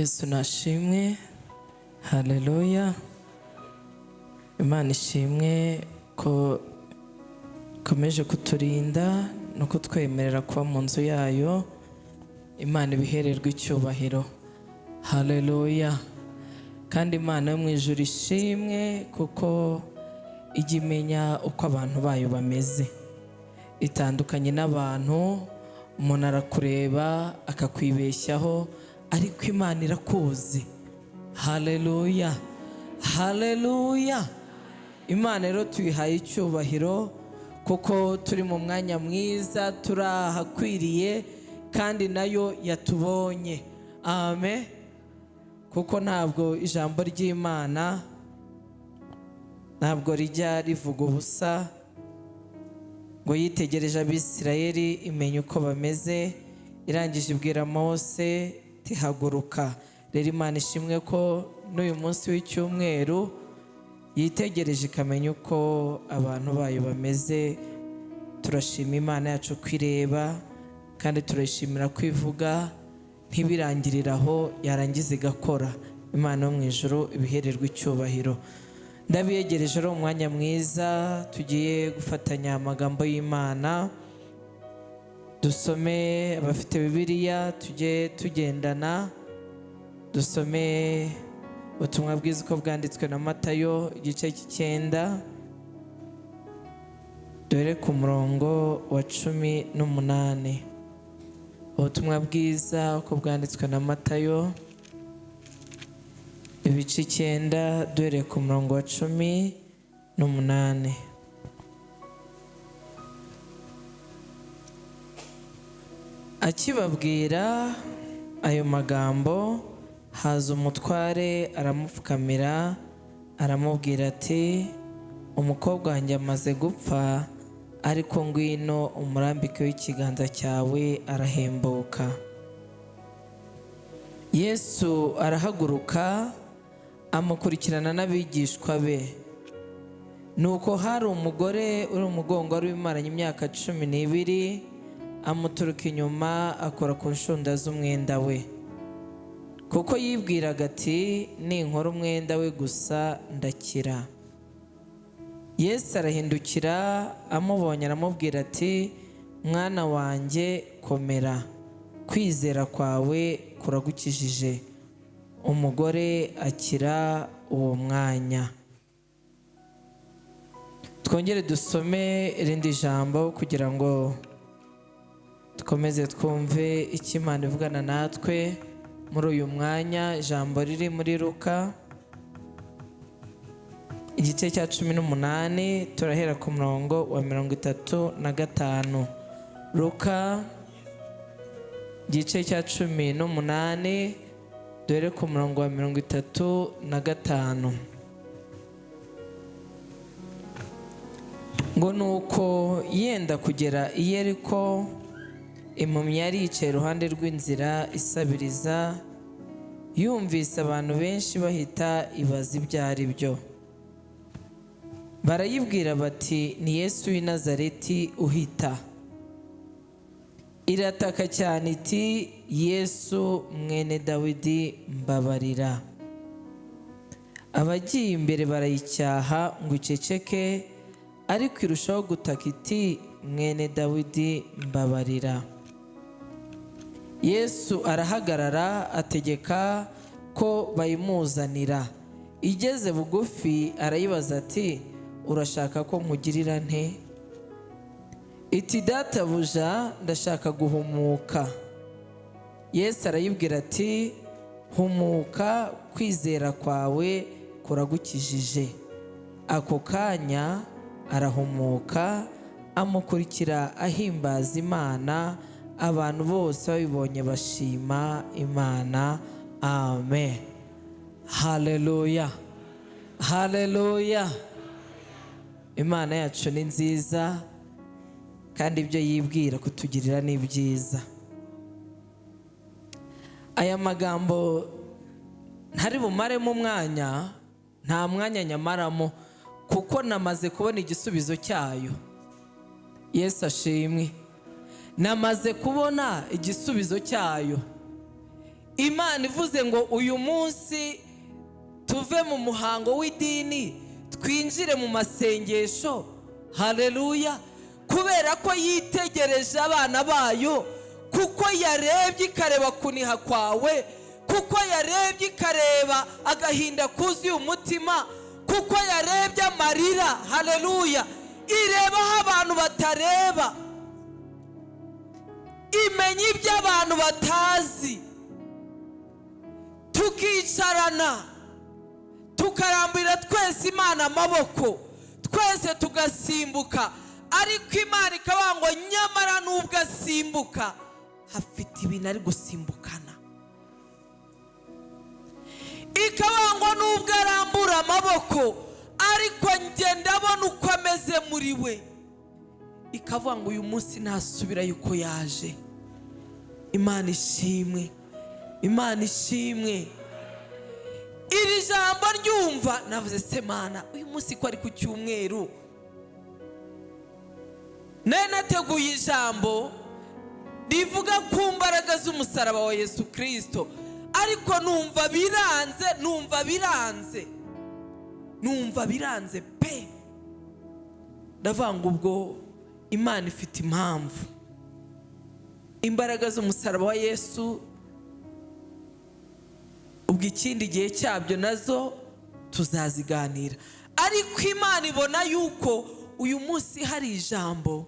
Yesu nashimwe, haleluya. Imana ishimwe ko ikomeje kuturinda no kutwemerera kuba mu nzu yayo. Imana ibihererwe icyubahiro, haleluya. Kandi Imana yo mu ijuru ishimwe kuko ijya imenya uko abantu bayo bameze, itandukanye n'abantu. Umuntu arakureba akakwibeshyaho, ariko Imana irakuzi. Haleluya, haleluya. Imana rero tuyihaye icyubahiro kuko turi mu mwanya mwiza, turi ahakwiriye, kandi nayo yatubonye. Amen. Kuko ntabwo ijambo ry'Imana ntabwo rijya rivuga ubusa. Ngo yitegereje Abisirayeli imenya uko bameze, irangije ibwira Mose iti: "Haguruka." Rero Imana ishimwe ko n'uyu munsi w'icyumweru yitegereje ikamenya uko abantu bayo bameze. Turashima Imana yacu ko ireba, kandi turayishimira ko ivuga ntibirangirire aho, yarangiza igakora. Imana yo mu ijuru ibihererwa icyubahiro. Ndabiyegereje ari umwanya mwiza tugiye gufatanya amagambo y'Imana. Dusome, abafite Bibiliya tujye tugendana, dusome ubutumwa bwiza uko bwanditswe na Matayo, igice cy'icyenda, dore ku murongo wa 18. Ubutumwa bwiza uko bwanditswe na Matayo, ibice 9, duhereye ku murongo wa 18. Akibabwira ayo magambo, haza umutware aramupfukamira, aramubwira ati: "Umukobwa wanjye amaze gupfa, ariko ngwino umurambike w'ikiganza cyawe, arahembuka." Yesu arahaguruka amukurikirana n'abigishwa be. Nuko hari umugore uri umugongo wari umaranye imyaka 12, amuturuka inyuma akora ku nshunda z'umwenda we, kuko yibwiraga ati: "Ninkora umwenda we gusa ndakira." Yesu arahindukira, amubonye aramubwira ati: "Mwana wanjye, komera, kwizera kwawe kuragukijije." Umugore akira uwo mwanya. Twongere dusome irindi jambo kugira ngo dukomeze twumve icyo Imana ivugana natwe muri uyu mwanya. Ijambo riri muri Luka, igice cya 18, turahera ku murongo wa 35. Luka, igice cya 18, duhere ku murongo wa 35. Ngo nuko yenda kugera i Yeriko, impumyi yari yicaye iruhande rw'inzira isabiriza. Yumvise abantu benshi bahita, ibaza ibyo ari byo. Barayibwira bati: "Ni Yesu w'i Nazareti uhita." Irataka cyane iti: "Yesu mwene Dawidi, mbabarira." Abagiye imbere barayicyaha ngo iceceke, ariko irushaho gutaka iti: "Mwene Dawidi, mbabarira." Yesu arahagarara, ategeka ko bayimuzanira. Igeze bugufi arayibaza ati: "Urashaka ko nkugirira nte?" Iti: "Databuja, ndashaka guhumuka." Yesu arayibwira ati: "Humuka, kwizera kwawe kuragukijije." Ako kanya arahumuka, amukurikira ahimbaza Imana. Abantu bose babibonye bashima Imana. Amen, haleluya, haleluya. Imana yacu ni nziza, kandi ibyo yibwira kutugirira ni byiza. Aya magambo ntari bumaremo umwanya, nta mwanya nyamaramo, kuko namaze kubona igisubizo cyayo. Yesu ashimwe, namaze kubona igisubizo cyayo. Imana ivuze ngo uyu munsi tuve mu muhango w'idini, twinjire mu masengesho, haleluya, kubera ko yitegereje abana bayo, kuko yarebye ikareba kuniha kwawe, kuko yarebye ikareba agahinda kuzuye umutima, kuko yarebye amarira, haleluya, ireba aho abantu batareba, imenya ibyo abantu batazi. Tukicarana, tukarambura twese Imana amaboko, twese tugasimbuka, ariko Imana ikavuga ngo nyamara nubwo asimbuka, hafite ibintu ari gusimbukana. Ikavuga ngo nubwo arambura amaboko, ariko njye ndabona uko ameze muri we. Ikavuga ngo uyu munsi ntasubirayo uko yaje. Imana ishimwe, Imana ishimwe. Iri jambo ryumva navuze: "Se Mana, uyu munsi ko ari ku cyumweru?" Nari nateguye ijambo rivuga ku mbaraga z'umusaraba wa Yesu Kirisito, ariko numva biranze, numva biranze, numva biranze pe. Ndavuga ngo ubwo Imana ifite impamvu. Imbaraga z'umusaraba wa Yesu, ubwo ikindi gihe cyabyo nazo tuzaziganira, ariko Imana ibona yuko uyu munsi hari ijambo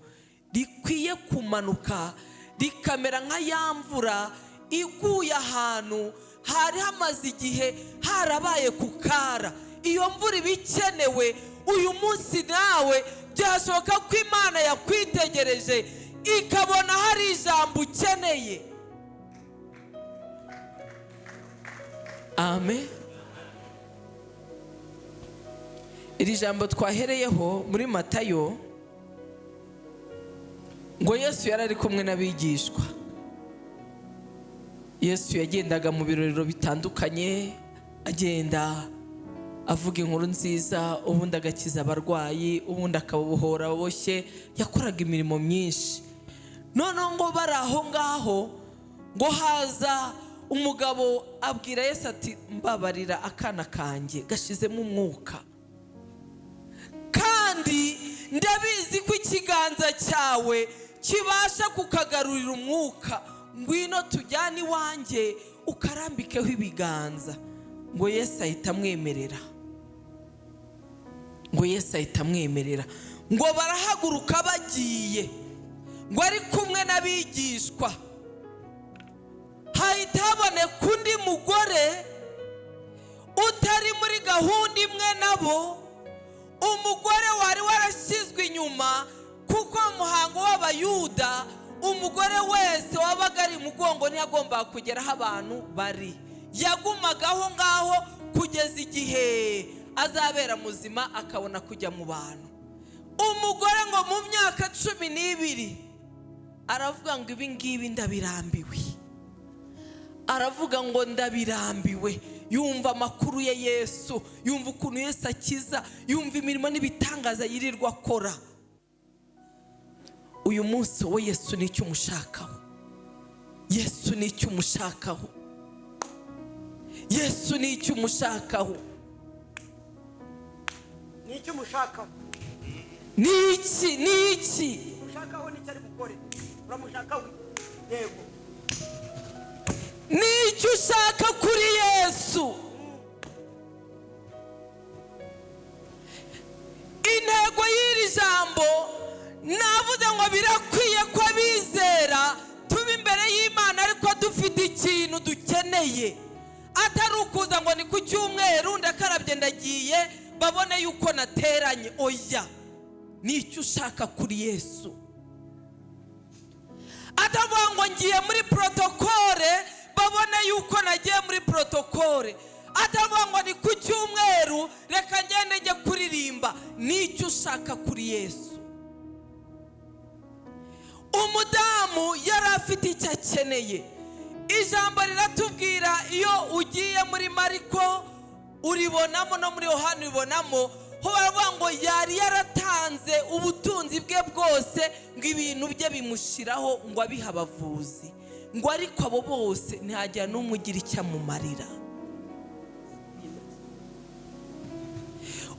rikwiye kumanuka, rikamera nka ya mvura iguye ahantu hari hamaze igihe harabaye kukara. Iyo mvura iba ikenewe. Uyu munsi nawe byashoboka ko Imana yakwitegereje, ikabona hari ijambo ukeneye. Amen. Iri jambo twahereyeho muri Matayo, ngo Yesu yari ari kumwe n'abigishwa. Yesu yagendaga mu birorero bitandukanye, agenda avuga inkuru nziza, ubundi agakiza abarwayi, ubundi akabohora ababoshye. Yakoraga imirimo myinshi. Noneho ngo bari aho ngaho, ngo haza umugabo abwira Yesu ati: "Mbabarira, akana kanjye gashizemo umwuka, kandi ndabizi ko ikiganza cyawe kibasha kukagarurira umwuka. Ngwino tujyane iwanjye, ukarambikeho ibiganza." Ngo Yesu ahita amwemerera, ngo Yesu ahita amwemerera. Ngo barahaguruka bagiye, ngo ari kumwe n'abigishwa. Hahita haboneka undi mugore utari muri gahunda imwe nabo, umugore wari warashyizwe inyuma, kuko mu muhango w'Abayuda umugore wese wabaga ari mugongo ntiyagombaga kugera aho abantu bari. Yagumaga aho ngaho kugeza igihe azabera muzima, akabona kujya mu bantu. Umugore ngo mu myaka 12 aravuga ngo: "Ibi ngibi ndabirambiwe." Aravuga ngo: "Ndabirambiwe." Yumva amakuru ya Yesu, yumva ukuntu Yesu akiza, yumva imirimo n'ibitangaza yirirwa akora. Uyu munsi wowe, Yesu ni icyo umushakaho? Yesu ni icyo umushakaho? Yesu ni icyo umushakaho? Ni icyo umushakaho? Ni iki? Ni iki? Umushakaho nicyo ari bukore. Uramushakaho, yego. Ni icyo ushaka kuri Yesu? Intego y'iri jambo, navuze ngo birakwiye ko abizera tuba imbere y'Imana ariko dufite ikintu dukeneye, atari ukuza ngo ni ku cyumweru, ndakarabye, ndagiye, babone yuko nateranye. Oya, ni icyo ushaka kuri Yesu. Atavuga ngo ngiye muri protokole, babone yuko nagiye muri protokole. Atavuga ngo ni ku cyumweru, reka ngende njye kuririmba. Ni icyo ushaka kuri Yesu? Umudamu yari afite icyo akeneye. Ijambo riratubwira, iyo ugiye muri Mariko uribonamo, no muri Yohani uribonamo, ho baravuga ngo yari yaratanze ubutunzi bwe bwose, ngo ibintu bye bimushiraho, ngo abihe abavuzi. Ngo ariko abo bose ntihagira n'umwe ugira icyo amumarira.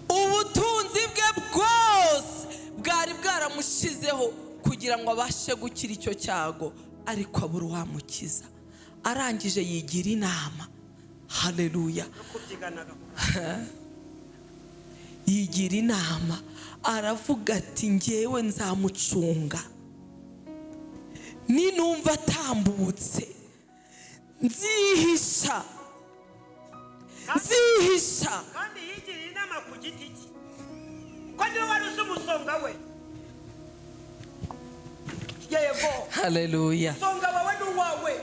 Ubutunzi bwe bwose bwari bwaramushizeho kugira ngo abashe gukira icyo cyago, ariko abura uwamukiza. Arangije yigira inama. Haleluya. No kubyigana agakora. Yigira inama, aravuga ati: "Ngewe nzamucunga, ninumva atambutse nzihisha, nzihisha." Kandi yigiriye inama ku giti cye, ko niwe wari uzi umusonga we. Yego. Haleluya. Umusonga wawe ni uwawe.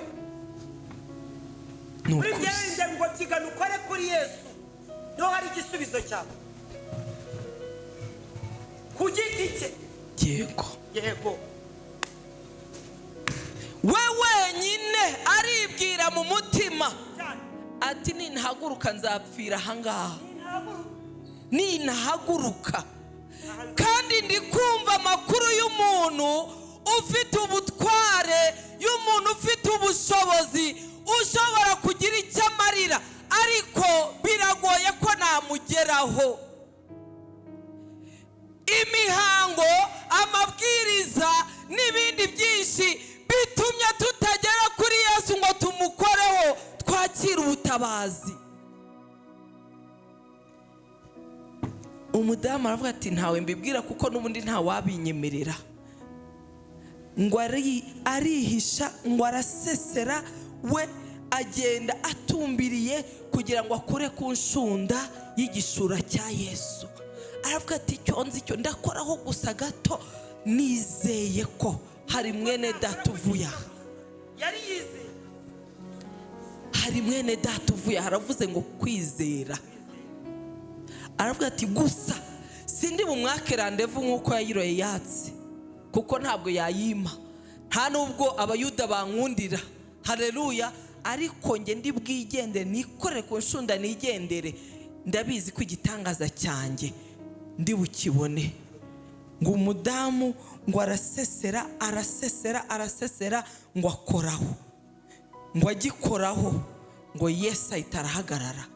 Ni Muri ukuri. byerinde ngo byigana ukore kuri Yesu, niho hari igisubizo cyawe ku giti cye. Yego. Yego. We wenyine aribwira mu mutima cyane ati: "Nintahaguruka nzapfira ahangaha." Ntahaguruka. Ninahaguruka kandi ndi kumva amakuru y'umuntu ufite ubutware, y'umuntu ufite ubushobozi, ushobora kugira icyo amarira, ariko biragoye ko namugeraho. Imihango, amabwiriza n'ibindi byinshi bitumye tutagera kuri Yesu ngo tumukoreho twakire ubutabazi." Umudamu aravuga ati: "Ntawe mbibwira kuko n'ubundi ntawabinyemerera." Ngo arihisha, ngo arasesera, we agenda atumbiriye kugira ngo akure ku nshunda y'igishura cya Yesu. Aravuga ati: "Icyo nzi cyo ndakoraho gusa gato, nizeye ko hari mwene data uvuye aha." Yari yizeye. Hari mwene data uvuye aha. Aravuze ngo kwizera. Aravuga ati: "Gusa sindi bumwake randevu nk'uko yayiroye yatse, kuko ntabwo yayima, nta nubwo Abayuda bankundira." Hareruya. "Ariko njye ndi bwigendere, nikorere ku nshunda nigendere, ndabizi ko igitangaza cyanjye ndi bukibone." Ngo umudamu ngo arasesera, arasesera, arasesera, ngo akoraho. Ngo agikoraho, ngo Yesu ahita arahagarara.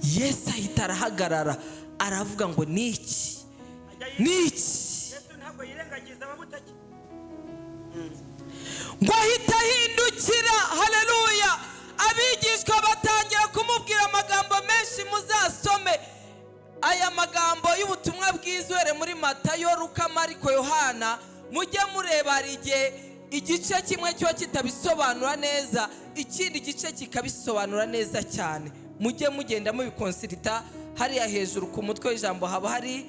Yesu ahita arahagarara, aravuga ngo: "Niki?" Ajya "Niki?" Yesu ntabwo yirengagiza abamutaki. Ngo ahita ahindukira. Haleluya. Abigishwa batangira kumubwira amagambo menshi. Muzasome aya magambo y'ubutumwa bwiza uhereye muri Matayo, Luka, Mariko, Yohana, mujye mureba. Hari igihe igice kimwe kiba kitabisobanura neza, ikindi gice kikabisobanura neza cyane. Mujye mugenda mubikonsirita. Hariya hejuru ku mutwe w'ijambo haba hari,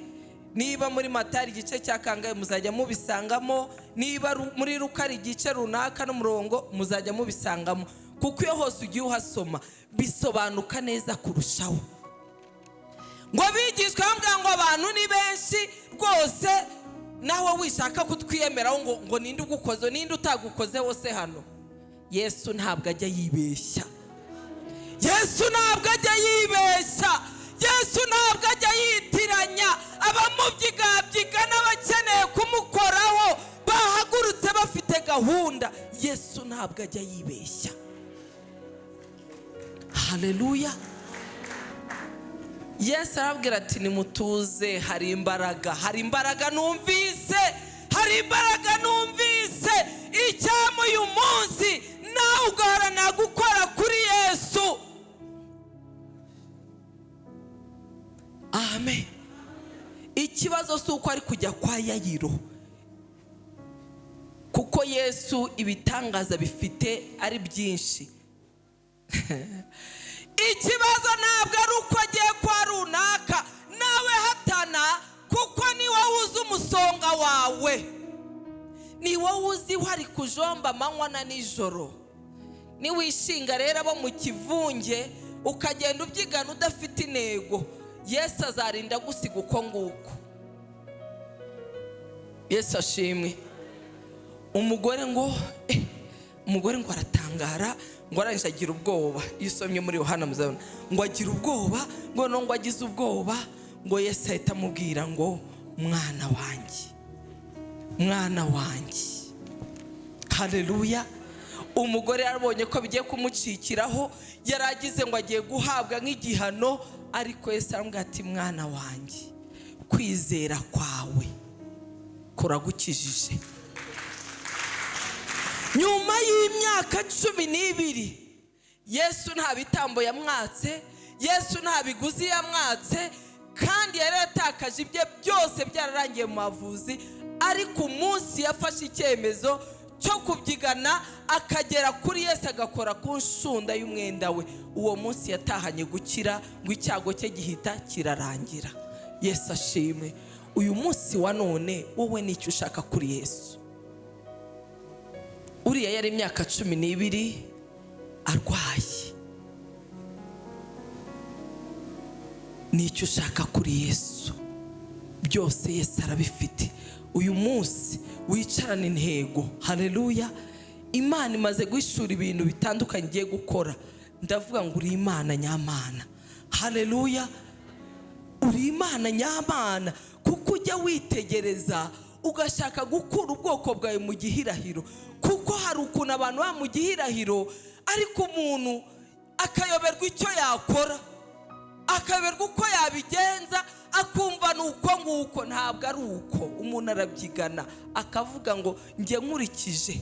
niba muri Matayo igice cya kangahe, muzajya mubisangamo. Niba muri Luka ari igice runaka n'umurongo, muzajya mubisangamo, kuko iyo hose ugiye uhasoma bisobanuka neza kurushaho. Ngo abigishwa bambwira ngo: "Abantu ni benshi rwose, nawe wishaka kutwiyemeraho ngo ninde ugukoze, ninde utagukoze wose hano?" Yesu ntabwo ajya yibeshya. Yesu ntabwo ajya yibeshya. Yesu ntabwo ajya yitiranya. Abamubyigabyiga n'abakeneye kumukoraho bahagurutse bafite gahunda. Yesu ntabwo ajya yibeshya. Haleluya. Yesu arabwira ati: "Nimutuze, hari imbaraga, hari imbaraga numvise, hari imbaraga numvise." Icyama uyu munsi nawe ugaharanira gukora kuri Yesu. Amen. Ikibazo si uko ari kujya kwa Yayiro, kuko Yesu ibitangaza bifite ari byinshi. Ikibazo ntabwo ari uko agiye kwa runaka. Nawe hatana, kuko ni wowe uzi umusonga wawe, ni wowe uzi aho ari kujomba amanywa na nijoro. Niwishinga rero abo mu kivunge, ukagenda ubyigana udafite intego, Yesu azarinda gusiga uko nguko. Yesu ashimwe. Umugore ngo aratangara, ngo arangije agira ubwoba. Iyo usomye muri Yohana muzabona ngo agira ubwoba, ngo no ngo agize ubwoba, ngo Yesu ahita amubwira ngo: "Mwana wanjye, mwana wanjye." Haleluya! Umugore yarabonye ko bigiye kumucikiraho, yari agize ngo agiye guhabwa nk'igihano, ariko Yesu aramubwira ati: "Mwana wanjye, kwizera kwawe kuragukijije." Nyuma y'imyaka 12, Yesu nta bitambo yamwatse, Yesu nta biguzi yamwatse, kandi yari yatakaje ibye byose, byararangiye mu bavuzi. Ariko umunsi yafashe icyemezo cyo kubyigana, akagera kuri Yesu, agakora ku nshunda y'umwenda we, uwo munsi yatahanye gukira, ngo icyago cye gihita kirarangira. Yesu ashimwe. Uyu munsi wa none, wowe nicyo ushaka kuri Yesu? Uriya yari imyaka 12 arwaye. Nicyo ushaka kuri Yesu? Byose Yesu arabifite. Uyu munsi wicarana intego. Haleluya! Imana imaze guhishura ibintu bitandukanye igiye gukora. Ndavuga ngo uri Imana nyamana. Haleluya! Uri Imana nyamana, kuko ujya witegereza ugashaka gukura ubwoko bwawe mu gihirahiro, kuko hari ukuntu abantu baba mu gihirahiro, ariko umuntu akayoberwa icyo yakora, akayoberwa uko yabigenza, akumva ni uko nguko. Ntabwo ari uko. Umuntu arabyigana, akavuga ngo: "Njye nkurikije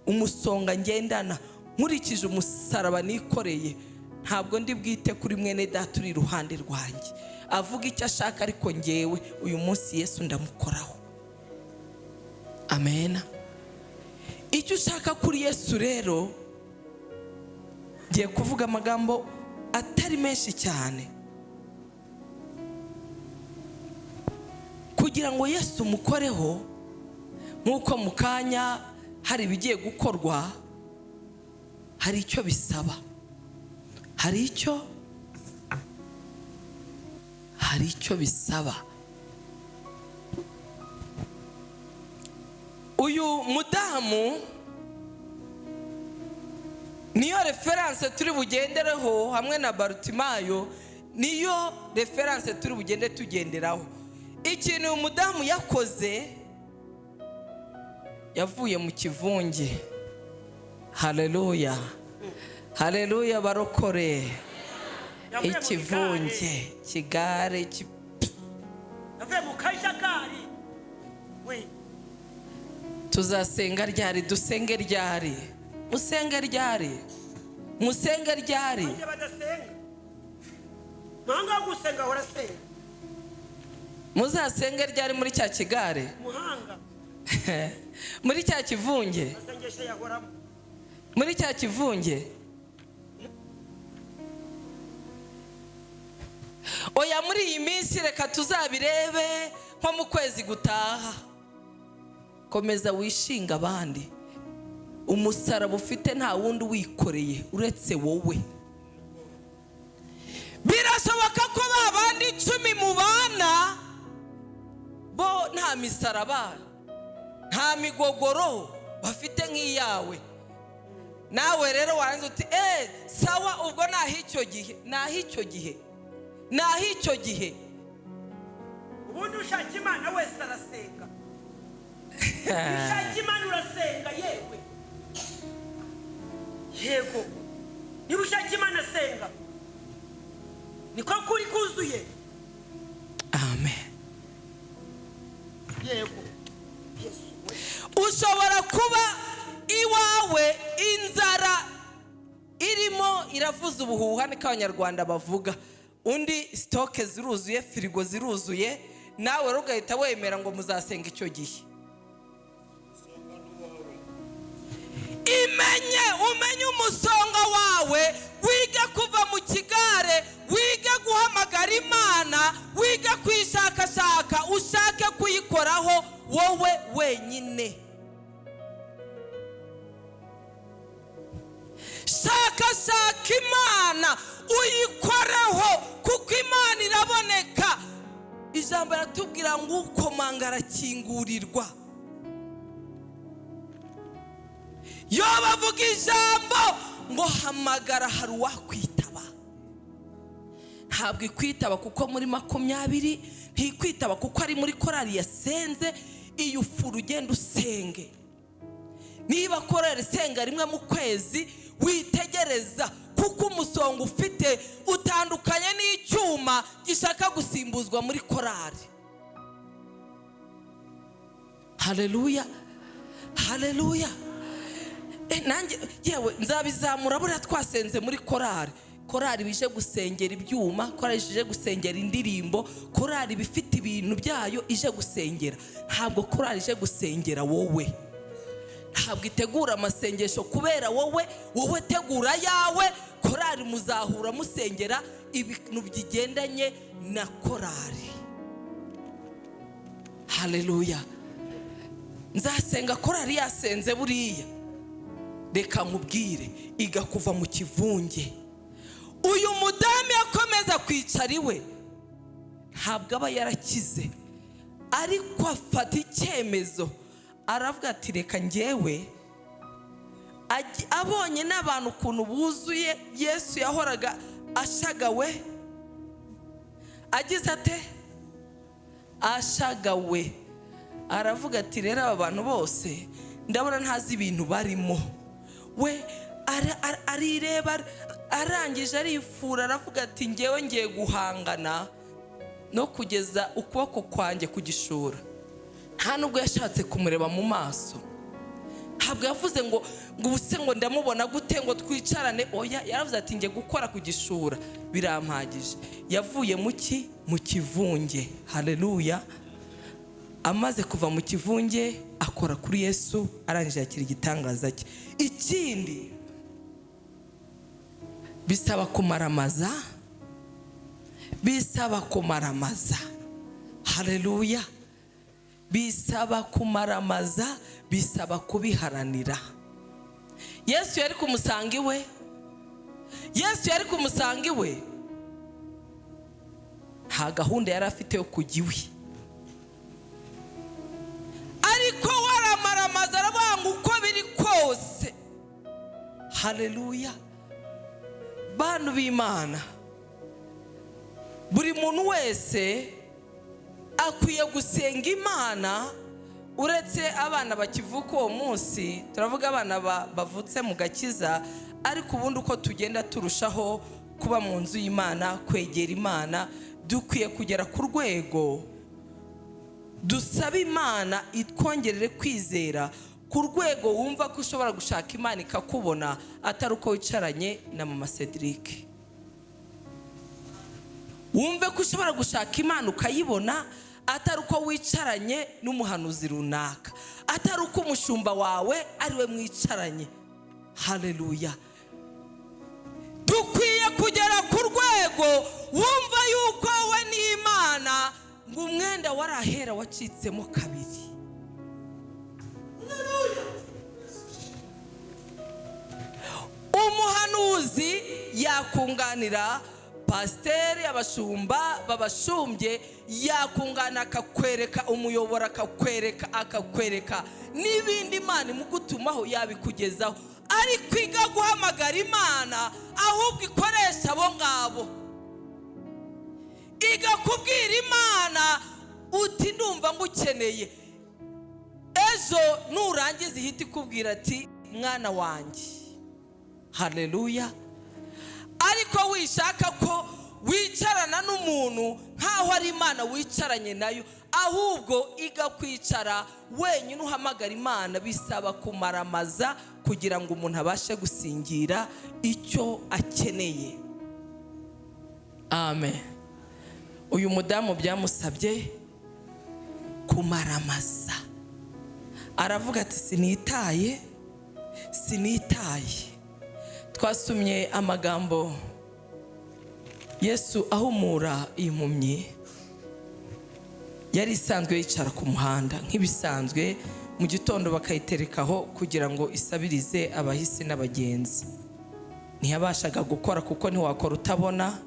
umusonga ngendana, nkurikije umusaraba nikoreye, ntabwo ndi bwite kuri mwene data uri iruhande rwanjye avuga icyo ashaka, ariko ngewe uyu munsi Yesu ndamukoraho." Amen. Icyo ushaka kuri Yesu rero, ngiye kuvuga amagambo atari menshi cyane kugira ngo Yesu umukoreho. Nk'uko mu kanya hari ibigiye gukorwa, hari icyo bisaba, hari icyo bisaba. Uyu mudamu niyo référence turi bugendereho, hamwe na Barutimayo, niyo référence turi bugende tugenderaho. Ikintu uyu mudamu yakoze, yavuye mu kivunge. Haleluya, haleluya! Barokore, Yavuye mu ikivunge, kigare Yavuye mu kajagari we. Tuzasenga ryari? Dusenge ryari? Musenge ryari? Musenge ryari? Bajya badasenga, muhanga wo gusenga ahora asenga. Muzasenge ryari muri cya kigare? Muhanga. Muri cya kivunge? Masengesho yahoramo. Muri cya kivunge? Oya, muri iyi minsi reka tuzabirebe nko mu kwezi gutaha. Komeza wishinga abandi. Umusaraba ufite nta wundi uwikoreye uretse wowe. Birashoboka ko ba bandi 10 mubana bo nta misaraba, nta migogoro bafite nk'iyawe. Nawe rero warangiza uti: "Eee, sawa, ubwo naho icyo gihe, naho icyo gihe, naho icyo gihe." Ubundi ushaka Imana wese arasenga. Ushaka Imana urasenga. Yewe, yego, niba ushaka Imana asenga, niko kuri kuzuye. Amen. Yego, Yesu we. Ushobora kuba iwawe inzara irimo iravuza ubuhuha, niko Abanyarwanda bavuga. Undi stock ziruzuye, firigo ziruzuye, nawe rero ugahita wemera ngo muzasenga icyo gihe. Imenye, umenye umusonga wawe, wige kuva mu kigare, wige guhamagara Imana, wige kuyishakashaka, ushake kuyikoraho wowe wenyine. Shakashaka Imana, uyikoreho, kuko Imana iraboneka. Ijambo riratubwira ngo ukomanga arakingurirwa. Yo bavuga ijambo ngo hamagara, hari uwakwitaba. Ntabwo ikwitaba kuko muri 20, ntikwitaba kuko ari muri korali yasenze. Iyo ufura ugenda usenge. Niba korari isenga rimwe mu kwezi, witegereza, kuko umusonga ufite utandukanye n'icyuma gishaka gusimbuzwa muri korari. Haleluya, haleluya. Nanjye yewe nzabizamura. Buriya twasenze muri korari, korari bije gusengera ibyuma, korari ije gusengera indirimbo, korari ibifite ibintu byayo ije gusengera. Ntabwo korari ije gusengera wowe, ntabwo itegura amasengesho kubera wowe. Wowe tegura ayawe, korari muzahura musengera ibintu bigendanye na korari. Haleluya. Nzasenga korari yasenze. Buriya reka nkubwire, igakuva mu kivunge. Uyu mudamu yakomeza kwicara iwe, ntabwo aba yarakize, ariko afata icyemezo, aravuga ati: "Reka ngewe." Abonye n'abantu ukuntu buzuye, Yesu yahoraga ashagawe, agize ate? Ashagawe. Aravuga ati: "Rero aba bantu bose ndabona ntazi ibintu barimo." We arireba, arangije arifura, aravuga ati: "Ngewe ngiye guhangana no kugeza ukuboko kwanjye ku gishura." Nta nubwo yashatse kumureba mu maso, ntabwo yavuze ngo ubuse ngo ndamubona gute, ngo twicarane. Oya, yaravuze ati: "Ngiye gukora ku gishura, birampagije." Yavuye mu ki? Mu kivunge. Haleluya. Amaze kuva mu kivunge, akora kuri Yesu, arangije yakira igitangaza cye. Ikindi, bisaba kumaramaza, bisaba kumaramaza. Haleluya. Bisaba kumaramaza, bisaba kubiharanira. Yesu yari kumusanga iwe, Yesu yari kumusanga iwe. Nta gahunda yari afite yo kujya iwe, ariko waramaramaza, aravuga ngo uko biri kose. Haleluya. Bantu b'Imana, buri muntu wese akwiye gusenga Imana, uretse abana bakivuka uwo munsi, turavuga abana bavutse mu gakiza. Ariko ubundi uko tugenda turushaho kuba mu nzu y'Imana, kwegera Imana, dukwiye kugera ku rwego dusaba Imana itwongerere kwizera, ku rwego wumva ko ushobora gushaka Imana ikakubona, atari uko wicaranye na mama Cedric. Wumve ko ushobora gushaka Imana ukayibona, atari uko wicaranye n'umuhanuzi runaka, atari uko umushumba wawe ari we mwicaranye. Haleluya. Dukwiye kugera ku rwego wumva yuko wowe n'Imana, ngo umwenda warahera wacitsemo kabiri. Umuhanuzi yakunganira, pasiteri, abashumba babashumbye yakungana, akakwereka umuyoboro, akakwereka n'ibindi Imana imugutumaho, yabikugezaho. Ariko iga guhamagara Imana, ahubwo ikoresha abo ngabo, igakubwira Imana uti: "Ndumva ngukeneye." Ejo nurangiza, ihita ikubwira ati: "Mwana wanjye." Haleluya. Ariko wishaka ko wicarana n'umuntu nk'aho ari Imana wicaranye nayo, ahubwo igakwicara wenyine, uhamagara Imana. Bisaba kumaramaza kugira ngo umuntu abashe gusingira icyo akeneye. Amen. Uyu mudamu byamusabye kumaramaza, aravuga ati: "Sinitaye, sinitaye." Twasomye amagambo Yesu ahumura iyi mpumyi. Yari isanzwe yicara ku muhanda nk'ibisanzwe, mu gitondo bakayiterekaho kugira ngo isabirize abahisi n'abagenzi. Ntiyabashaga gukora, kuko ntiwakora utabona.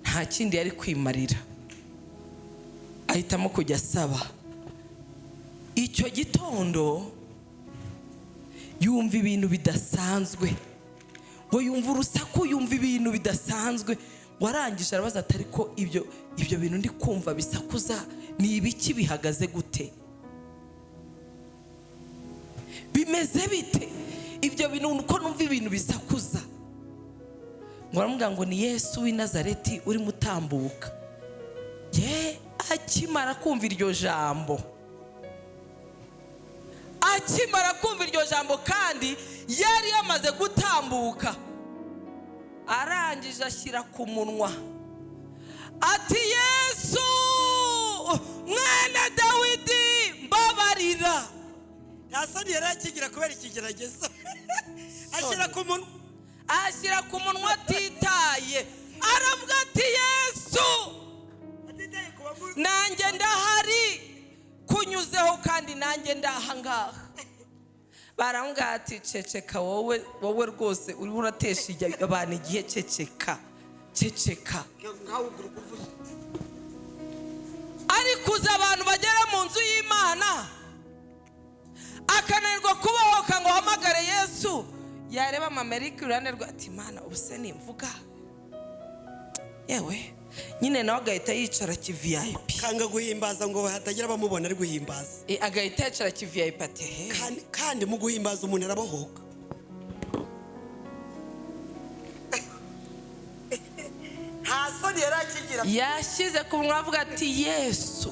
Nta kindi yari kwimarira, ahitamo kujya asaba. Icyo gitondo yumva ibintu bidasanzwe, ngo yumva urusaku, yumva ibintu bidasanzwe. Warangije arabaza ati: "Ariko ibyo bintu ndi kumva bisakuza ni ibiki? Bihagaze gute?" Bimeze gute? Bimeze bite ibyo bintu, uko numva ibintu bisakuza? Ngo aramubwira ngo ni Yesu w'i Nazareti urimo utambuka. Ye, akimara kumva iryo jambo, akimara kumva iryo jambo, kandi yari yamaze gutambuka, arangije ashyira ku munwa ati: "Yesu mwene Dawidi, mbabarira." Nta soni yari akigira kubera ikigeragezo, ashyira ku munwa. Ashyira ku munwa atitaye, aravuga ati: "Yesu." Atitaye ku bamu. Nanjye ndahari kunyuzeho, kandi nanjye ndahangaha. Baramubwira ati: "Ceceka wowe, wowe rwose uriho uratesha abantu igihe, ceceka, ceceka." Nkawe ugura uvuze. Ariko uzi abantu bagera mu nzu y'Imana akananirwa kubohoka ngo uhamagare Yesu, yareba amamerika iruhande rwe ati: "Imana, ubu se nimvuga?" Yewe nyine, nawe agahita yicara ki VIP. Kanga guhimbaza ngo hatagira abamubona ari guhimbaza. Agahita yicara ki VIP ati: "He." Kandi mu guhimbaza umuntu arabohoka. Nta soni yari akigira. Yashyize ku munwa avuga ati: "Yesu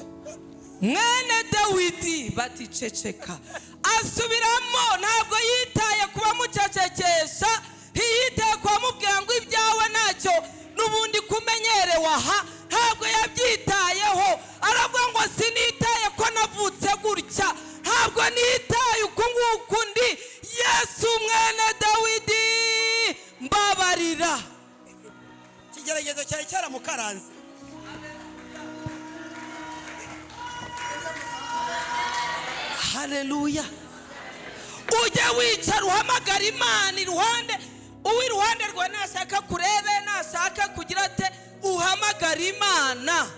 mwene Dawidi." Bati: "Ceceka." Asubiramo, ntabwo yitaye ku bamucecekesha, ntiyitaye ku bamubwira ngo ibyawe ntacyo n'ubundi kumenyerewe aha, ntabwo yabyitayeho. Aravuga ngo: "Sinitaye ko navutse gutya, ntabwo nitaye uku nguku ndi, Yesu mwene Dawidi, mbabarira." Ikigeragezo cyari cyaramukaranze. Haleluya! Ujye wicara uhamagara Imana iruhande, uw'iruhande rwawe nashaka kurebe, nashaka kugira ate, uhamagara Imana.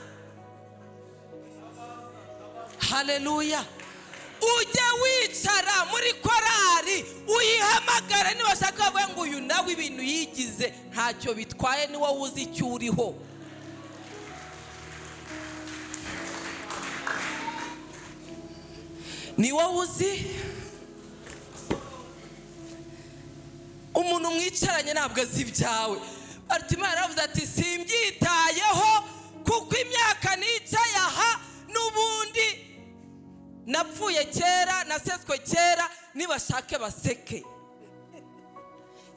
Haleluya! Ujye wicara muri korari uyihamagare, nibashaka bavuga ngo uyu nawe ibintu yigize, ntacyo bitwaye, ni wowe uzi icyo uriho. Ni wowe uzi. Umuntu mwicaranye ntabwo azi ibyawe. Bartimeo yaravuze ati: "Simbyitayeho kuko imyaka nicaye aha n'ubundi napfuye kera, naseswe kera, nibashake baseke."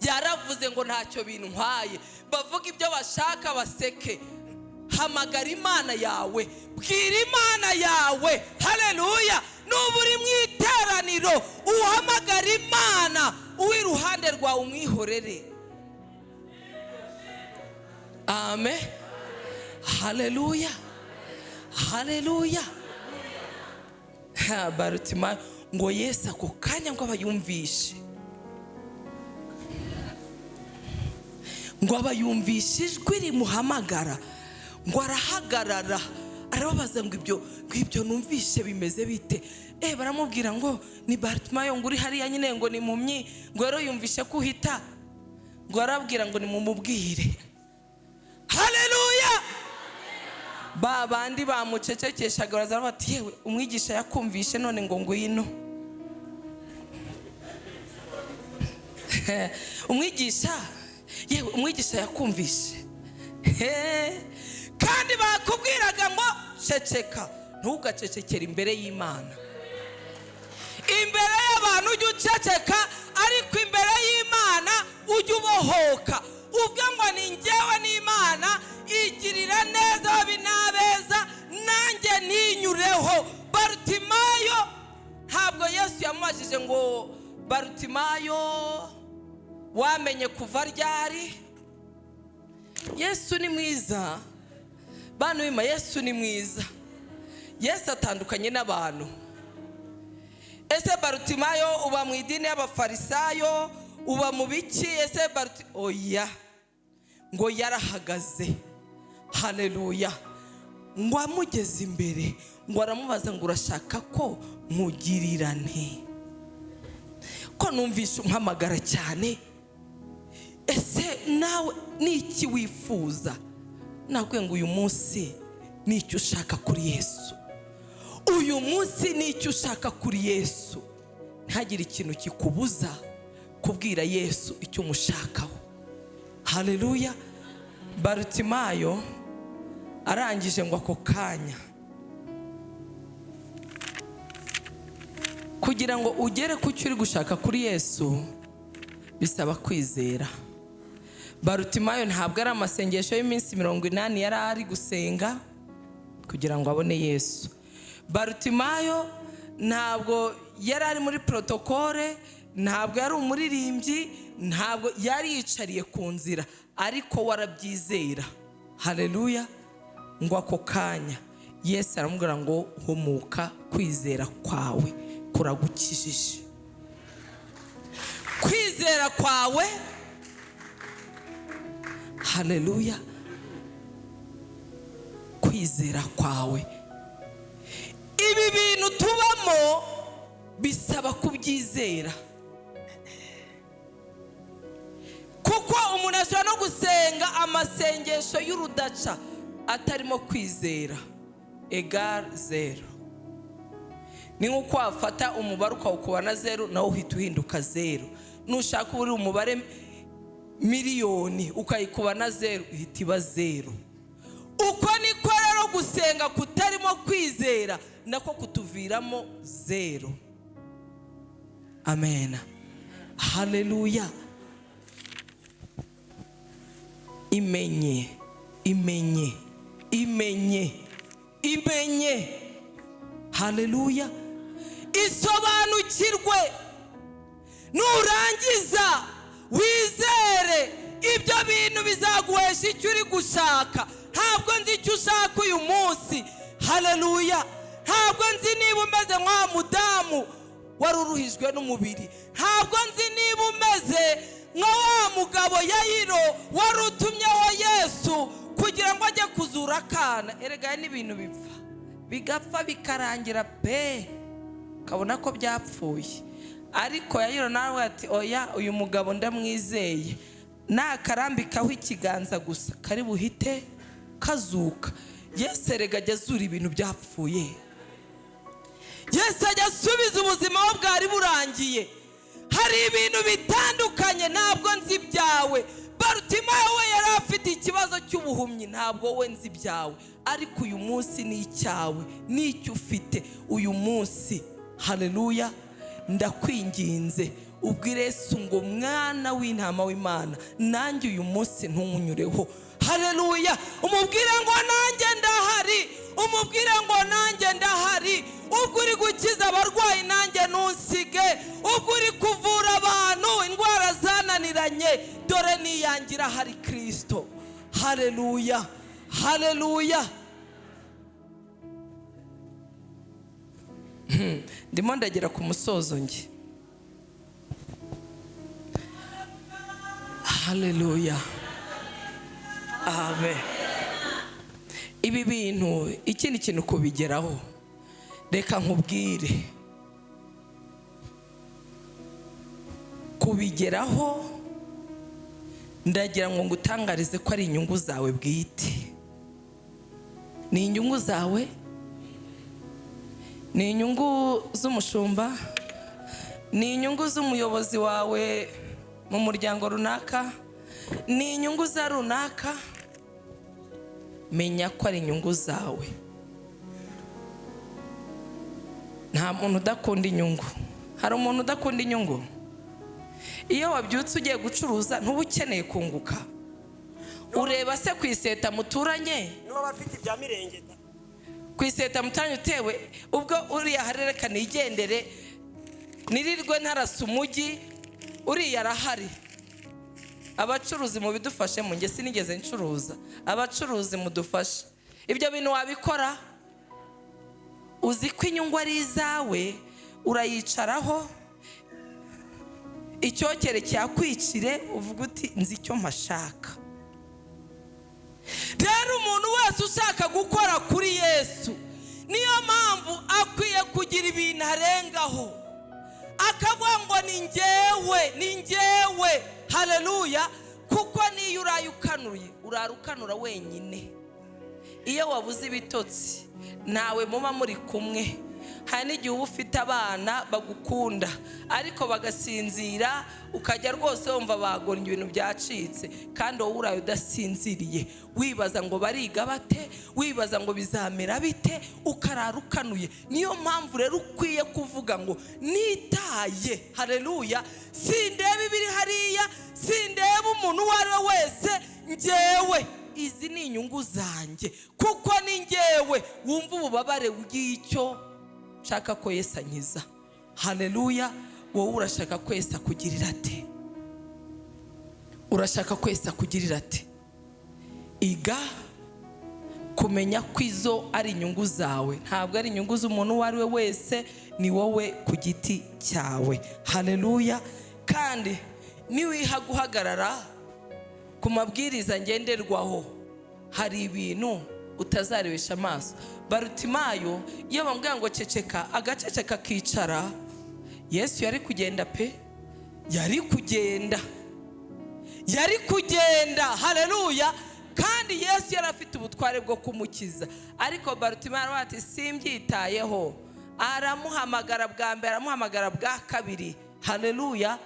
Yaravuze ngo ntacyo bintwaye, bavuga ibyo bashaka, baseke. Hamagara Imana yawe, bwira Imana yawe. Haleluya! Nuba uri mu iteraniro uhamagara Imana, uw'iruhande rwawe umwihorere. Amen. Haleluya, haleluya! Ha, Barutimayo ngo Yesu ako kanya ngo abayumvishe, ngo abayumvishe ijwi rimuhamagara, ngo arahagarara, arababaza ngo: "Ibyo, ngo ibyo numvishe bimeze bite?" Baramubwira ngo ni Barutimayo, ngo uri hariya nyine, ngo ni impumyi, ngo rero yumvishe ko uhita. Ngo arabwira ngo nimumubwire. Haleluya! Ba bandi bamucecekeshaga baraza bati: "Yewe, umwigisha yakumvishe, none ngo ngwino." Umwigisha, yewe, umwigisha yakumvishe. He, kandi bakubwiraga ngo ceceka. Ntugacecekere imbere y'Imana. Imbere y'abantu ujye uceceka, ariko imbere y'Imana ujye ubohoka, uvuge ngo ni njyewe n'Imana. Igirira neza babi n'abeza, nanjye ntinyureho. Barutimayo, ntabwo Yesu yamubajije ngo: "Barutimayo, wamenye kuva ryari?" Yesu ni mwiza, bantu b'Imana. Yesu ni mwiza. Yesu atandukanye n'abantu. Ese Barutimayo, uba mu idini y'Abafarisayo, uba mu biki? Ese Baruti? Oya, ngo yarahagaze. Haleluya! Ngo amugeze imbere, ngo aramubaza ngo: "Urashaka ko nkugirira nte, ko numvishe umpamagara cyane? Ese nawe ni iki wifuza?" Nakubwiye ngo uyu munsi ni icyo ushaka kuri Yesu? Uyu munsi ni icyo ushaka kuri Yesu? Ntihagire ikintu kikubuza kubwira Yesu icyo umushakaho. Haleluya. Barutimayo arangije ngo ako kanya, kugira ngo ugere ku cyo uri gushaka kuri Yesu bisaba kwizera. Barutimayo ntabwo ari amasengesho y'iminsi 80 yari ari gusenga kugira ngo abone Yesu. Barutimayo ntabwo yari ari muri protokole, ntabwo yari umuririmbyi, ntabwo yari yicariye ku nzira, ariko warabyizera. Haleluya. Ngo ako kanya Yesu aramubwira ngo humuka, kwizera kwawe kuragukijije. Kwizera kwawe, haleluya, kwizera kwawe. Ibi bintu tubamo bisaba kubyizera, kuko umuntu ashobora no gusenga amasengesho y'urudaca atarimo kwizera, egal zero. Ni nk'uko wafata umubare ukawukuba na zeru, nawe uhita uhinduka zeru. Nushaka uba uri umubare miliyoni ukayikuba na zeru, uhita iba zeru. Uko niko rero gusenga kutarimo kwizera nako kutuviramo zeru. Amen, haleluya. Imenye, imenye, imenye, imenye. Haleluya. Isobanukirwe, nurangiza wizere. Ibyo bintu bizaguhesha icyo uri gushaka. Ntabwo nzi icyo ushaka uyu munsi. Haleluya. Ntabwo nzi niba umeze nka mudamu wari uruhijwe n'umubiri. Ntabwo nzi niba umeze nka wa mugabo Yayiro wari utumyeho Yesu kugira ngo ajye kuzura akana. Erega n'ibintu bipfa bigapfa bikarangira pe, ukabona ko byapfuye. Ariko Yayiro nawe ati oya, uyu mugabo ndamwizeye, nakarambikaho ikiganza gusa kari buhite kazuka. Yesu erega ajya azura ibintu byapfuye. Yesu ajya asubiza ubuzima aho bwari burangiye. Hari ibintu bitandukanye ntabwo nzi ibyawe. Barutimayo we yari afite ikibazo cy'ubuhumyi, ntabwo we nzi ibyawe, ariko uyu munsi ni icyawe, n'icyo ufite uyu munsi. Haleluya. Ndakwinginze ubwire Yesu ngo mwana w'intama w'Imana, nanjye uyu munsi ntunyureho. Haleluya. Umubwire ngo nanjye ndahari, umubwire ngo nanjye ndahari. Ubwo uri gukiza abarwayi nanjye ntusige, ubwo uri kuvura abantu indwara zananiranye, dore niyangira hari Kristo. Haleluya, haleluya. Ndimo ndagera ku musozo nge. Haleluya, amen. Ibi bintu, ikindi kintu kubigeraho, reka nkubwire, kubigeraho ndagira ngo ngutangarize ko ari inyungu zawe bwite. Ni inyungu zawe, ni inyungu z'umushumba, ni inyungu z'umuyobozi wawe mu muryango runaka, ni inyungu za runaka. Menya ko ari inyungu zawe. Nta muntu udakunda inyungu. Hari umuntu udakunda inyungu? Iyo wabyutse ugiye gucuruza ntuba ukeneye kunguka. Ureba se ku iseta muturanye, niba bafite ibya mirenge ku iseta muturanye utewe ubwo uriya harereka nigendere nirirwe ntarasa umujyi, uriya arahari. Abacuruzi mubidufashe, mu nge sinigeze ncuruza, abacuruzi mudufashe. Ibyo bintu wabikora uzi ko inyungu ari izawe, urayicaraho icyokere cyakwicire uvuga uti nzi icyo mpashaka. Rero umuntu wese ushaka gukora kuri Yesu, niyo mpamvu akwiye kugira ibintu arengaho, akavuga ngo ni njyewe, ni njyewe. Haleluya. Kuko niyo uraye ukanuye, urara ukanura wenyine. Iyo wabuze ibitotsi ntawe muba muri kumwe. Hari n'igihe uba ufite abana bagukunda ariko bagasinzira, ukajya rwose wumva bagonnye, ibintu byacitse, kandi wowe uraye udasinziriye, wibaza ngo bariga bate, wibaza ngo bizamera bite, ukarara ukanuye. Niyo mpamvu rero ukwiye kuvuga ngo nitaye, hareruya, sindeba ibiri hariya, sindeba umuntu uwo ari we wese, ngewe izi ni inyungu zanjye, kuko ni ngewe wumva ububabare bw'icyo nshaka ko Yesu ankiza. Hareruya. Wowe urashaka ko Yesu akugirira ate? Urashaka ko Yesu akugirira ate? Iga kumenya ko izo ari inyungu zawe, ntabwo ari inyungu z'umuntu uwo ari we wese, ni wowe ku giti cyawe. Hareruya. Kandi niwiha guhagarara ku mabwiriza ngenderwaho, hari ibintu utazarebesha amaso. Barutimayo iyo bamubwira ngo ceceka, agaceceka akicara, Yesu yari kugenda pe, yari kugenda, yari kugenda. Hareruya. Kandi Yesu yari afite ubutware bwo kumukiza, ariko Barutimayo aravuga ati simbyitayeho. Aramuhamagara bwa mbere, aramuhamagara bwa kabiri. Hareruya.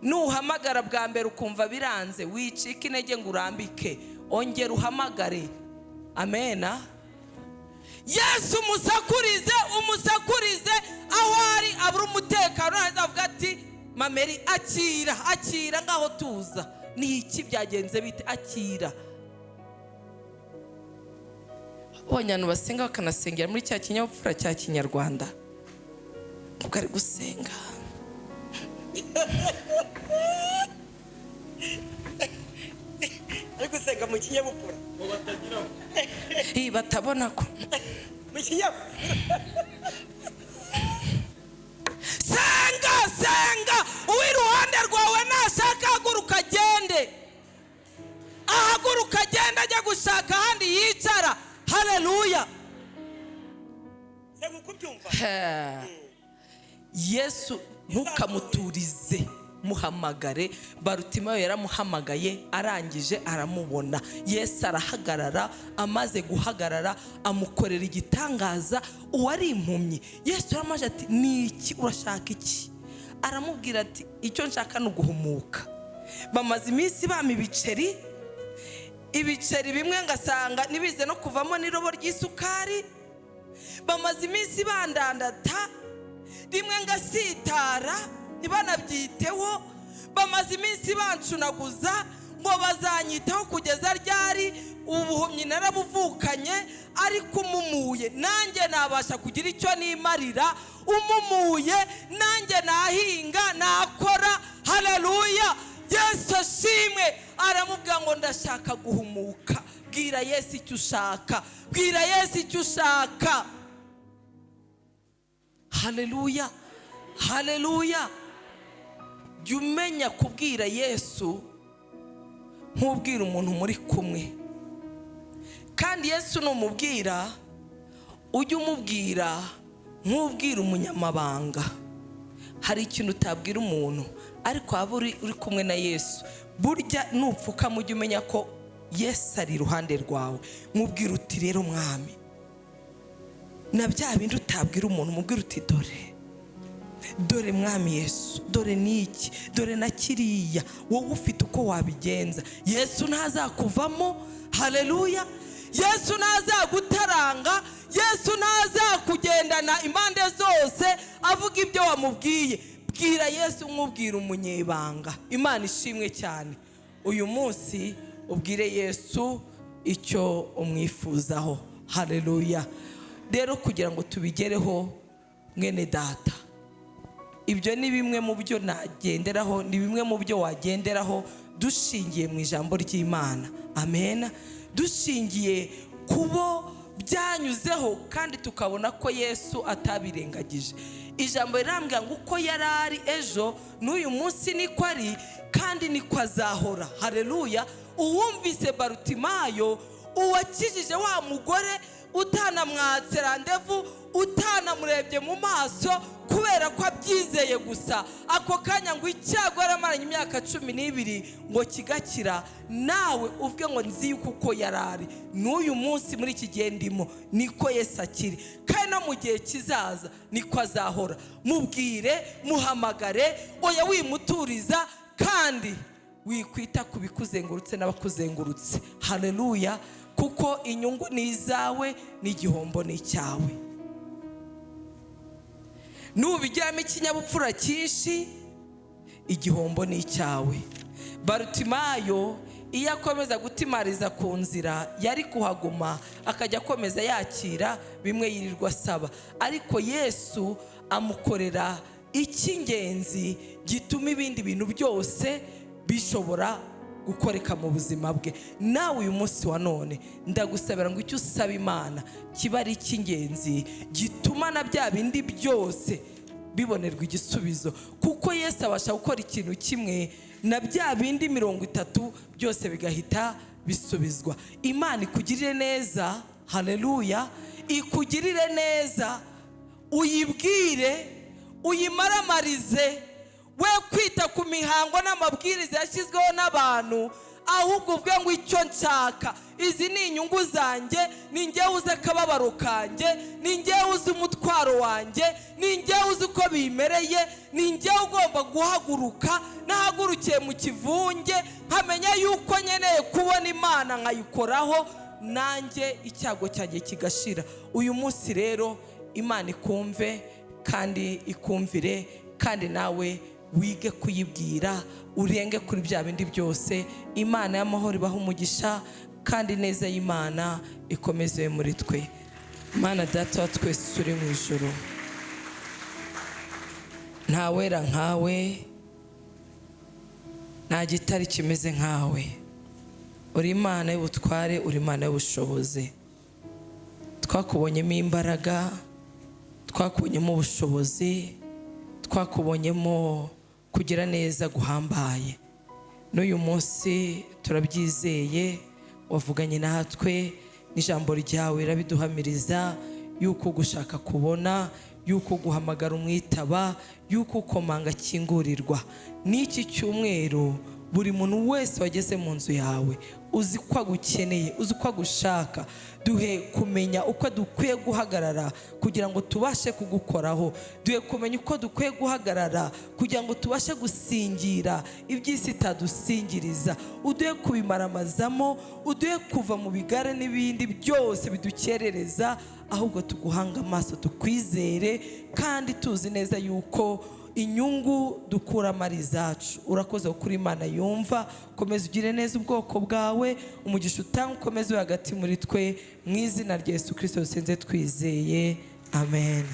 Nuhamagara bwa mbere ukumva biranze, wicika intege ngo urambike, ongera uhamagare. Amena. Yesu umusakurize, umusakurize aho ari abura umutekano, avuga ati mameri akira, akira, ngaho tuza, ni iki byagenze bite, akira. Abonye abantu basenga bakanasengera muri cya kinyabupfura cya kinyarwanda, ubwo ari gusenga Ari gusenga mu kinyabupfura. Batabona ko mu kinyabupfura. Senga, senga, uw'iruhande rwawe nashaka ahaguruka agende, ahaguruka agende ajya gushaka ahandi yicara. Hareruya. Senga uko ubyumva. Yesu ntukamuturize, muhamagare. Barutimayo yaramuhamagaye, arangije aramubona. Yesu arahagarara, amaze guhagarara amukorera igitangaza. Uwari impumyi, Yesu yaramaje ati ni iki urashaka iki? Aramubwira ati icyo nshaka ni uguhumuka. Bamaze iminsi bama ibiceri, ibiceri bimwe ngasanga ntibize no kuvamo n'irobo ry'isukari. Bamaze iminsi bandandata, rimwe ngasitara ntibanabyiteho. Bamaze iminsi bancunaguza ngo bazanyitaho kugeza ryari? Ubuhumyi narabuvukanye, ariko umumuye nanjye nabasha kugira icyo nimarira, umumuye nanjye nahinga nakora. Hareruya. Yesu ashimwe. Aramubwira ngo ndashaka guhumuka. Bwira Yesu icyo ushaka, bwira Yesu icyo ushaka. Hareruya, hareruya. Jya umenya kubwira Yesu nk'ubwira umuntu muri kumwe. Kandi Yesu numubwira, ujye umubwira nk'ubwira umunyamabanga. Hari ikintu utabwira umuntu, ariko waba uri kumwe na Yesu, burya nupfukama ujye umenya ko Yesu ari iruhande rwawe. Mubwira uti rero mwami, na bya bindi utabwira umuntu, mubwira uti dore, dore mwami Yesu, dore n'iki, dore na kiriya, wowe ufite uko wabigenza. Yesu ntazakuvamo. Hareruya. Yesu ntazagutaranga, Yesu ntazakugendana impande zose avuga ibyo wamubwiye. Bwira Yesu nk'ubwira umunyebanga. Imana ishimwe cyane. Uyu munsi ubwire Yesu icyo umwifuzaho. Hareruya. Rero kugira ngo tubigereho, mwene data, ibyo ni bimwe mu byo nagenderaho, ni bimwe mu byo wagenderaho dushingiye mu ijambo ry'Imana. Amen. Dushingiye kubo byanyuzeho kandi tukabona ko Yesu atabirengagije. Ijambo rirambwira ngo uko yari ari ejo n'uyu munsi niko ari, kandi niko azahora. Hareruya. Uwumvise Barutimayo, uwakijije wa mugore utanamwatse randevu, utanamurebye mu maso, kubera Kubera ko abyizeye gusa, ako kanya ngo icyago yaramaranye imyaka 12 ngo kigakira. Nawe uvuge ngo nzi yuko uko yari ari n'uyu munsi muri iki gihe ndimo niko Yesu akiri, kandi no mu gihe kizaza niko azahora. Mubwire, muhamagare, oya wimuturiza, kandi wikwita ku bikuzengurutse n'abakuzengurutse. Haleluya! Kuko inyungu ni izawe n'igihombo ni icyawe. Nubigiramo ikinyabupfura cyinshi, igihombo ni icyawe. Barutimayo iyo akomeza gutimariza ku nzira, yari kuhaguma akajya akomeza yakira bimwe yirirwa asaba, ariko Yesu amukorera icy'ingenzi gituma ibindi bintu byose bishobora gukoreka mu buzima bwe. Nawe uyu munsi wa none ndagusabira ngo icyo usaba Imana kiba ari icy'ingenzi gituma na bya bindi byose bibonerwa igisubizo, kuko Yesu abasha gukora ikintu kimwe na bya bindi 30 byose bigahita bisubizwa. Imana ikugirire neza. Haleluya! Ikugirire neza. Uyibwire, uyimaramarize, we kwita ku mihango n'amabwiriza yashyizweho n'abantu, ahubwo uvuge ngo icyo nshaka, izi ni inyungu zanjye, ni njyewe uzi akababaro kanjye, ni njyewe uzi umutwaro wanjye, ni njyewe uzi uko bimereye, ni njyewe ugomba guhaguruka. Nahagurukiye mu kivunge, nkamenya yuko nkeneye kubona Imana nkayikoraho, nanjye icyago cyanjye kigashira. Uyu munsi rero Imana ikumve kandi ikumvire, kandi nawe wige kuyibwira, urenge kuri bya bindi byose. Imana y'amahoro ibaha umugisha, kandi neza y'Imana ikomeze muri twe. Imana Data wa twese uri mu ijuru, ntawera nkawe, nta gitare kimeze nkawe. Uri Imana y'ubutware, uri Imana y'ubushobozi. Twakubonyemo imbaraga, twakubonyemo ubushobozi, twakubonyemo kugira neza guhambaye. N'uyu munsi turabyizeye, wavuganye natwe n'ijambo ryawe rirabiduhamiriza yuko gushaka kubona, yuko guhamagara umwitaba, yuko ukomanga akingurirwa. N'iki cyumweru buri muntu wese wageze mu nzu yawe, uzi ko agukeneye, uzi ko agushaka. Duhe kumenya uko dukwiye guhagarara kugira ngo tubashe kugukoraho. Duhe kumenya uko dukwiye guhagarara kugira ngo tubashe gusingira iby'isi itadusingiriza. Uduhe kubimaramazamo, uduhe kuva mu bigare n'ibindi byose bidukerereza, ahubwo tuguhanga amaso, tukwizere, kandi tuzi neza yuko inyungu dukuramo ari izacu. Urakoze kuri Imana yumva. Komeza ugire neza ubwoko bwawe, umugisha utanga ukomeze ube hagati muri twe. Mu izina rya Yesu Kirisito dusenze twizeye, amen.